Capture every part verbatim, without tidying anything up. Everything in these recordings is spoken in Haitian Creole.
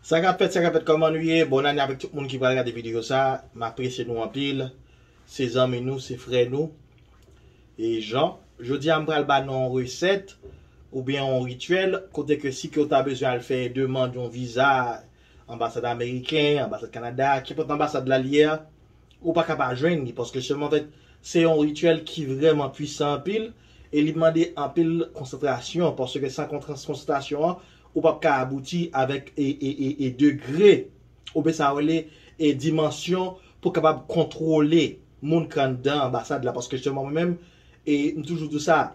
Sa k ap fèt, sa k ap fèt, kòman nou ye? Bòn ane avèk tout moun ki pral gade videyo sa. M apresye nou anpil. Se zanmi nou, se frè nou. E Jean, jodi a m pral ba nou yon resèt oubyen yon rityèl kote ke si ke w ta bezwen al fè demann yon viza anbasad ameriken, anbasad Kanada, kenpòt anbasad la l ye a, ou pa ka pa jwenn li, paske sèlman, anfèt, se yon rityèl ki vrèman pwisan anpil, e li mande anpil konsantrasyon, paske san kontrans-, konsantrasyon an, ou p ap ka abouti avèk e, e, e, e degre, oubyen sa rele e dimansyon pou kapab kontwole moun k anndan anbasad la, paske sèlman mwen menm, e m toujou di sa,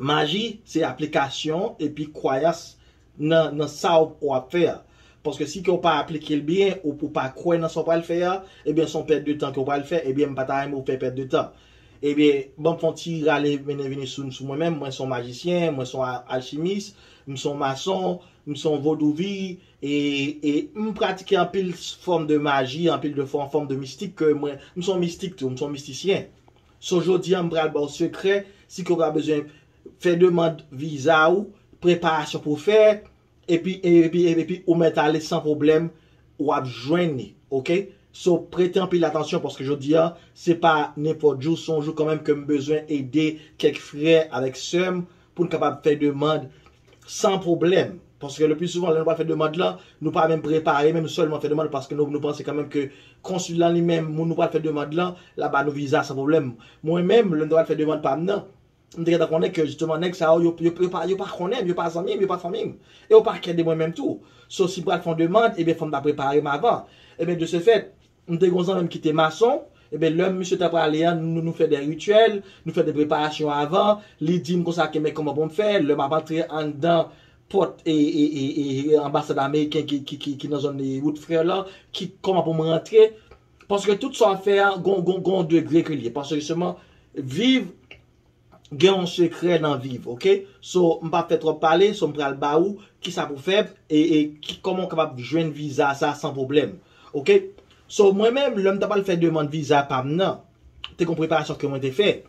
maji se aplikasyon epi kwayans nan, nan sa w, w ap fè a. Paske si ke w pa aplike l byen, ou, ou pa kwè nan sa w pral fè a, ebyen se yon pèt de tan ke w pral fè, ebyen m pa ta renmen w fè pèt de tan. Ebyen, ban m fè yon ti rale mennen vini sou, sou mwen menm, mwen se yon majisyen, mwen se yon a-, alchimis, m se yon mason, m se yon vodouvi, e, e m pratike anpil fòm de maji, anpil de fò-, fòm de mistik ke mwen, m se yon mistik tou, m se yon mistisyen. So, jodi a, m pral ba w sekrè, si ke w pa bezwen fè demann viza ou, preparasyon pou w fè, epi, epi, epi, epi ou mèt ale san pwoblèm, w ap jwenn li, oke? So, prete anpil atansyon, paske jodi a, se pa nenpòt jou, se yon jou kanmenm ke m bezwen ede kèk frè avèk sè m pou n kapab fè demann san pwoblèm. Paske le pli souvan, lè nou pral fè demann lan, nou pa menm prepare, menm sèlman fè demann, paske nou, nou panse kanmenm ke konsil lan li menm, moun nou pral fè demann lan, l ap ba nou viza san pwoblèm. Mwen menm, lè m te pral fè demann pa m nan, m te gentan konnen ke jisteman nèg sa yo, yo, yo, yo pa, yo pa konnen m, yo pa zanmi m, yo pa fanmi m. E yo pa kè de mwen menm tou. So, si m pral fè yon demann, ebyen, fò m ta prepare m avan. Ebyen, de ce fait, m te gen yon zanmi m ki te mason, ebyen, lè misye t ap prale an, nou, nou fè de rityèl, nou fè de preparasyon avan, li di m konsa ke men kòman pou m fè, lè m ap antre anndan pòt e, e, e, e, e anbasad ameriken ki, ki, ki, ki nan zòn e wout frè lan, ki, kòman pou m rantre, paske tout sa w ap fè a, gon, gon, gon degre ke l ye, paske jisteman, viv gen yon sekrè nan viv, oke? So, m p ap fè twòp pale, so m pral ba ou kisa pou fè e, e ki, kòman w kapab jwenn viza sa san pwoblèm, oke? So, mwen menm, lè m t ap al fè demann viza pa m nan, te gon preparasyon ke mwen te fè.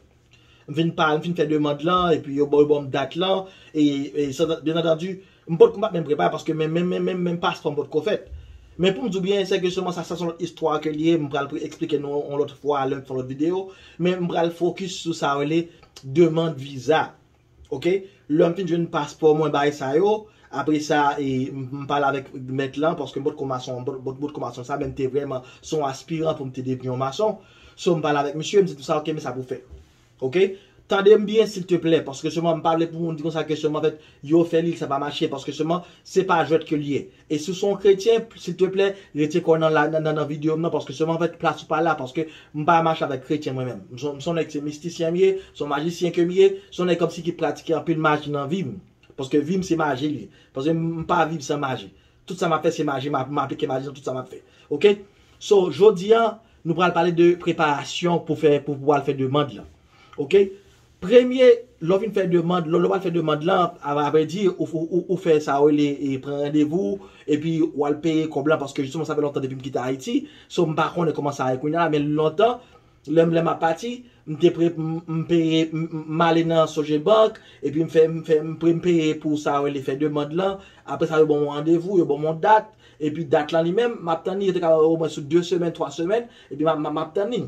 M fin pa, m fin fè demann lan, epi yo ba, yo ban m dat lan, e, e sa, byen antandi, m potko, m pa t menm prepare, paske menm, menm, menm, menm, menm paspò m potko fèt. Men pou m di w byen, se ke sèlman sa, sa se yon lòt istwa ke l ye, m pral pre-, eksplike nou yon lòt fwa, lè m fè yon lòt videyo, men m pral fokis sou sa rele demann viza. Oke? Lè m fin jwenn paspò mwen, bagay sa yo, apre sa, e, m, m pale avèk mèt lan, paske m potko mason, m pot, pot, potko mason sa, men m te vrèman se yon aspiran pou m te devni yon mason. So, m pale avèk misye, m di tou sa, oke, men sa pou fè. Oke? Tande m byen, silteplè, paske sèlman m pa vle pou moun di konsa ke sèlman, anfèt, yo fè li, sa pa mache, paske sèlman, se pa jwèt ke l ye. E si w se yon kretyen, silteplè, rete kò w nan, la, nan, nan, nan videyo m nan, paske sèlman, anfèt, plas ou pa la, paske m pa mache avèk kretyen mwen menm. M se, m se yon nèg, se mistisyen m ye, se yon majisyen ke m ye, se yon nèg kòmsi ki pratike anpil maji nan vi m. Paske vi m se maji li ye. Paske m, m pa viv san maji. Tout sa m ap fè se maji, m ap, m aplike maji nan tout sa m ap fè. Oke? So, jodi a, nou pral pale de preparasyon pou fè, pou, pou al fè demann lan. Oke? Premye, lè w fin fè demann, lè, lè w al fè demann lan, a, a vrè di, ou, ou, ou, ou fè sa yo rele, e, pran randevou, epi w al peye kòb lan, paske jisteman, sa fè lontan depi m kite Ayiti. So, m pa konnen kòman sa ye kounye a la, men lontan, lè m, lè m ap pati, m te pre-, m, m peye, m, m, m ale nan Sogebank, epi m fè, m fè, m pre-, m peye pou sa yo rele fè demann lan. Apre sa, yo ban m yon randevou, yo ban m yon dat, epi dat lan li menm, m ap tann li, yo te ka omwen sou de semèn, twa semèn, epi m ap, m ap, m ap tann li.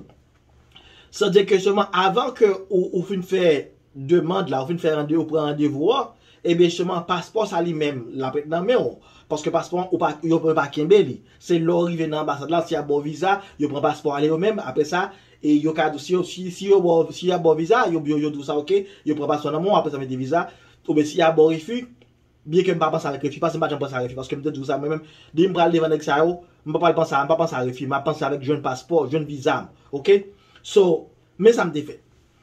Sa di ke sèlman avan ke ou, ou fin fè demann la, ou fin fè rande-, ou pran randevou an, ebyen, jisteman, paspò sa li menm, l ap ret nan men w. Paske paspò an, ou pa, yo, yo pa kenbe li. Se lè w rive nan anbasad la, si y ap ba w viza, yo pran paspò a yo menm. Apre sa, e yo ka di w, si yo, si, si yo ba w, si y ap ba w viza, yo, yo, yo di w sa, oke, yo pran paspò nan men w, apre sa, mete viza. Oubyen si y ap ba w refi, byen ke m pa panse avèk refi, paske m pa janm panse a refi, paske m te di w sa, mwen menm, depi m pral devan nèg sa yo, m pa pral panse a, m pa panse a refi, m ap panse avèk jwenn paspò, jwenn viza m, oke? So, men sa m te fè.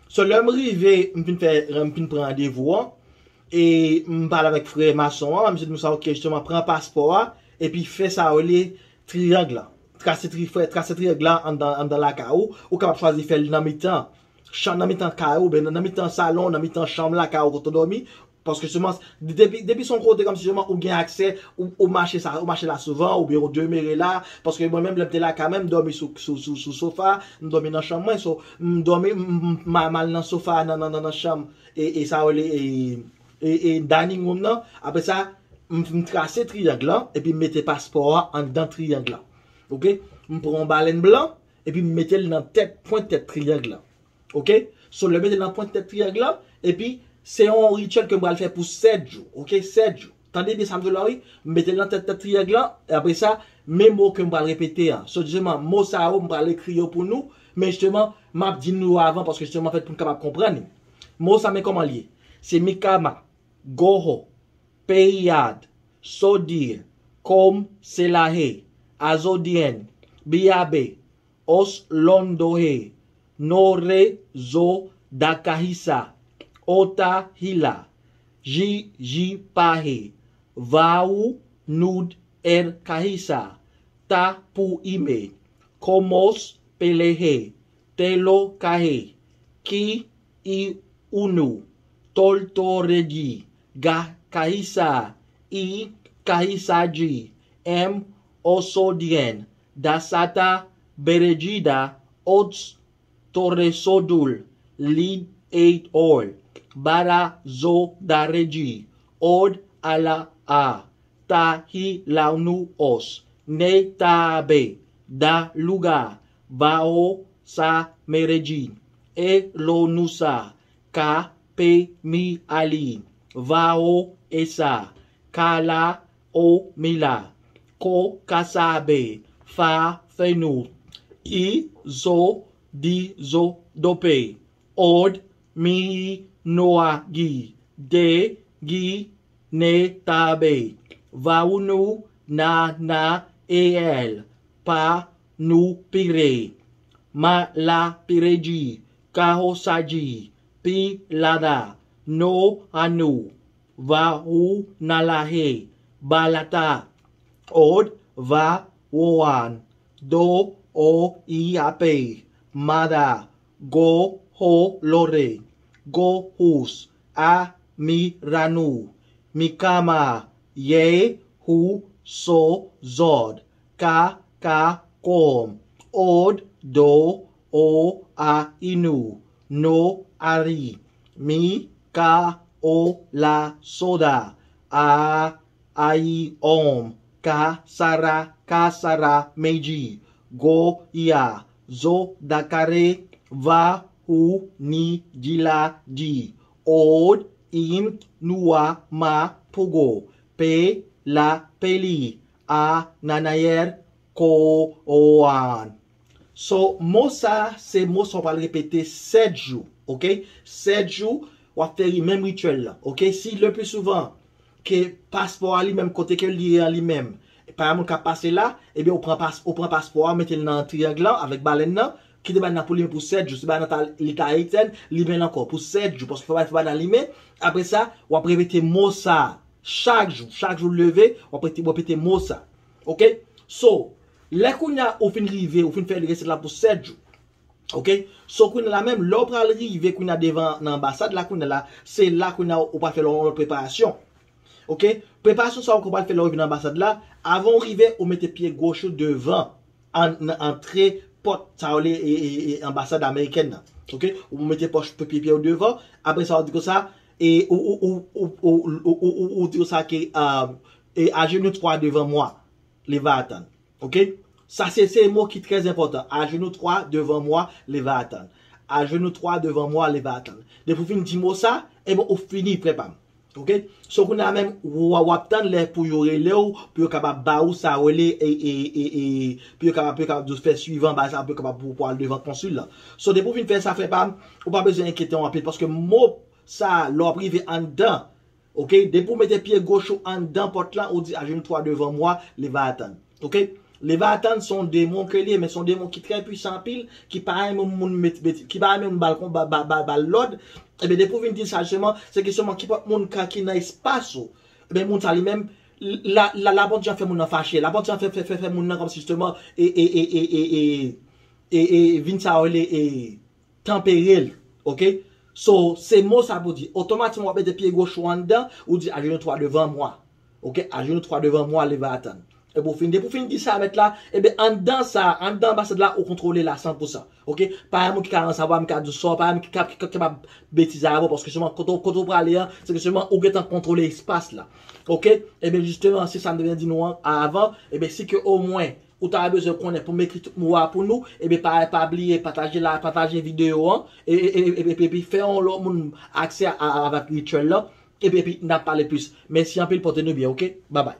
So, lè m rive, m fin fè, m fin pran randevou an, e m pale avèk frè mason an, misye di m sa, oke, jisteman, pran paspò a, epi fè sa yo rele triyang lan. Trase tri-, fè, trase triyang lan anndan, anndan lakay ou, ou kapab chwazi fè l nan mitan chanm, nan mitan kay ou, oubyen nan, nan mitan salon, nan mitan chanm lakay ou kote w dòmi, paske sèlman, depi, depi se yon kote kòmsi sèlman ou gen aksè, ou, ou mache sa, ou mache la souvan, oubyen ou demere la, paske mwen menm, lè m te lakay mwen, m dòmi sou, sou, sou, sou sofa, m dòmi nan chanm mwen, so, m dòmi, m, m, m, m al nan sofa, nan, nan, nan, nan chanm, e, e sa yo rele, e, e, e dining room nan, apre sa, m, m trase triyang lan, epi m mete paspò a anndan triyang lan. Oke? M pran yon balèn blan, epi m mete l nan tèt, pwent tèt triyang lan. Oke? So, lè m mete l nan pwent tèt triyang lan, epi se yon rityèl ke m pral fè pou sèt jou. Oke? Sèt jou. Tande byen sa m di w la, wi. M mete l nan tèt, tèt triyang lan, e apre sa, men mo ke m pral repete an. So, jisteman, mo sa yo, m pral ekri yo pou nou, men jisteman, m ap di nou yo avan, paske jisteman, fèt pou n kapab konprann li. Mo sa, men kòman l ye. Se mikama, goho, peiyad, sodir, kom selahe, azodien, biabe, os londohe, nore zo dakahisa, ota hila, ji ji pahe, vau nud er kahisa, ta pu ime, komos pelehe, telo kahe, ki i unu, toltoregi, ga kahisa, i kahisaji, em osodien, dasata berejida, ots toresodul, lid eit ol, bara zo dareji, od ala a, ta hi launu os, ne ta be, da luga, va o sa mereji, e lo nusa, ka pe mi ali, va o esa, ka la o mila, ko ka sa be, fa fenu, i zo di zo dope, od mi noa gi, de gi ne ta be, va unu na na e el, pa nu pire, ma la pireji, ka ho saji, pi lada, no anu, va u na la he, ba la ta, od va woan, do o i ape, mada, go ho lore, go hus, a mi ranu, mi kama, ye hu so zod, ka ka kom, od do o a inu, no ari, mi ka o la soda, a ai om, ka sara ka sara meji, go ia, zo dakare, va hu ni jila di, od im nua ma pugo, pe la peli, a nanayer ko oan. So, mo sa, se mo sa w pral repete sèt jou, oke? Sèt jou, w ap fè ri-, menm rityèl la, oke? Si le pli souvan ke paspò a li menm, kote ke li ye an li menm, pa yon moun k ap pase la, ebyen, ou pran pas-, ou pran paspò a, ou mete l nan triyang lan avèk balèn nan, kite balèn nan pou limen pou sèt jou. Si balèn nan ta, li ta etèn, limen l ankò pou sèt jou, paske fò balèn, fò balèn nan limen. Apre sa, w ap repete mo sa chak jou. Chak jou w leve, w ap repete, w ap repete mo sa. Oke? So, lè kounye a ou fin rive, ou fin fè resèt la pou sèt jou. Oke? So, kounye a la menm, lè w pral rive kounye a devan nan anbasad la, kounye a la, se la kounye a ou pral fè yon lòt preparasyon. Oke? Preparasyon sa ou pral fè lè w rive nan anbasad la, avan w rive, ou mete pye goch ou devan an, nan antre pòt sa yo rele, e, e, e, anbasad amerikèn nan. Oke? Ou mete pòch pye, pye w devan, apre sa ou di konsa, e ou, ou, ou di konsa ke, ah, e ajenou twa devan mwa, li va atann. Oke? Sa se, se mo ki trè enpòtan. Ajenou twa devan mwa, li va atann. Ajenou twa devan mwa, li va atann. Depi w fin di mo sa, ebyen ou fini, frè pa m. Oke? So kounye a menm, w, w ap tann lè pou yo rele w, pou yo kapab ba ou sa yo rele, e, e, e, e, pou yo kapab, pou yo kapab di w fè swivan, ba sa, pou yo kapab pou, pou al devan konsil la. So depi w fin fè sa, frè pa m, ou pa bezwen enkyete w anpil, paske mo sa, lè w ap rive anndan, oke, depi w mete pye goch ou anndan pòt la, ou di ajenou twa devan mwa, li va atann. Oke? Li va atann, se yon demon ke li ye, men se yon demon ki trè pwisan anpil, ki pa renmen moun met, met, ki pa renmen moun ba l kon, ba, ba, ba, ba l lòd. Ebyen, depi w vin di sa, jisteman, se ke sèlman kenpòt moun ka ki nan espas ou. Ebyen, moun sa li menm, la, la, Labondye an fè moun nan fache. Labondye an fè, fè, fè, fè moun nan kòmsi jisteman, e, e, e, vin sa yo rele, e, tanpere l, oke? So, se mo sa pou di. Otomatikman, w ap mete pye goch ou anndan, ou di ajenou twa devan mwa. Oke? Ajenou twa devan mwa, li va atann. E pou fin, depi w fin di sa, mèt la, ebyen, anndan sa, anndan anbasad la, ou kontwole l a san pou san. Oke? Pa gen moun ki ka resevwa, m ka di w sa, pa gen moun ki ka, ki ka, ki ka betize avè w, paske sèlman kote, kote w prale an, se ke sèlman ou gentan kontwole espas la. Oke? Ebyen, jisteman, se sa m te vin di nou an, avan. Ebyen, si ke omwen, ou ta bezwen konnen pou m ekri tout mo a pou nou, ebyen, pa, pa bliye pataje la, pataje videyo an, e, e, e, e, epi fè yon lòt moun aksè a, a, avèk rityèl la, epi, epi n ap pale plis. Mèsi anpil, pote nou byen, oke? Babay.